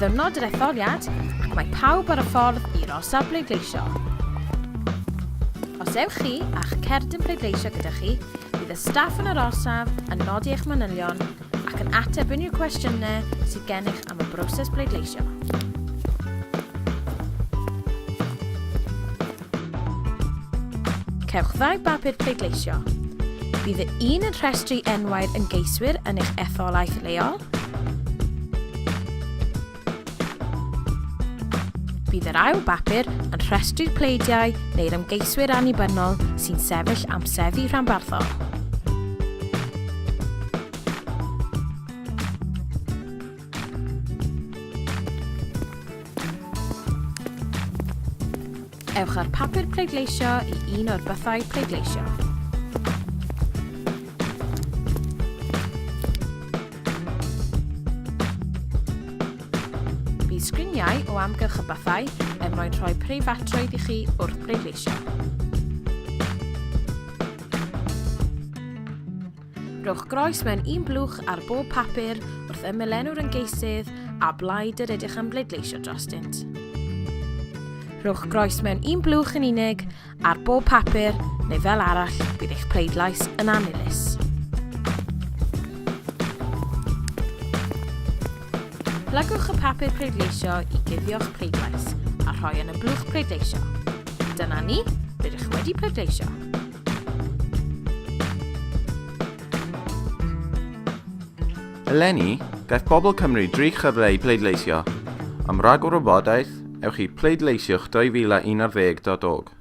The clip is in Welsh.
ddiwrnod yr etholiad ac mae pawb ar y ffordd i'r orsaf bleidleisio. Os ewch chi a'ch cerdyn pleidleisio gyda chi, bydd y staff yn yr orsaf yn nodi eich manylion ac yn ateb unrhyw cwestiynau sydd gennych am y broses bleidleisio. Cewch ddau bapur pleidleisio. Bydd y un yn rhestru enwau'r ymgeiswyr yn eich etholaeth leol. Bydd yr ail bapur yn rhestru'r pleidiau neu'r ymgeiswyr annibynnol sy'n sefyll am seddi rhanbarthol. Ewch â'r papur pleidleisio i un o'r bythau pleidleisio. Bydd sgriniau o amgylch y bythau er mwyn rhoi preifatrwydd i chi wrth bleidleisio. Rhowch groes mewn un blwch ar bob papur wrth ymyl enw'r ymgeisydd a blaid yr ydych am bleidleisio drostynt. Rhowch groes mewn un blwch yn unig ar bob papur neu fel arall bydd eich pleidlais yn annilys. Plygwch y papur pleidleisio i guddio'ch pleidlais a rhoi yn y blwch pleidleisio. Dyna ni, rydych wedi pleidleisio. Eleni, gaiff pobl Cymru dri chyfle i pleidleisio. Am ragor o wybodaeth, ewch i pleidleisiwch 2011.org.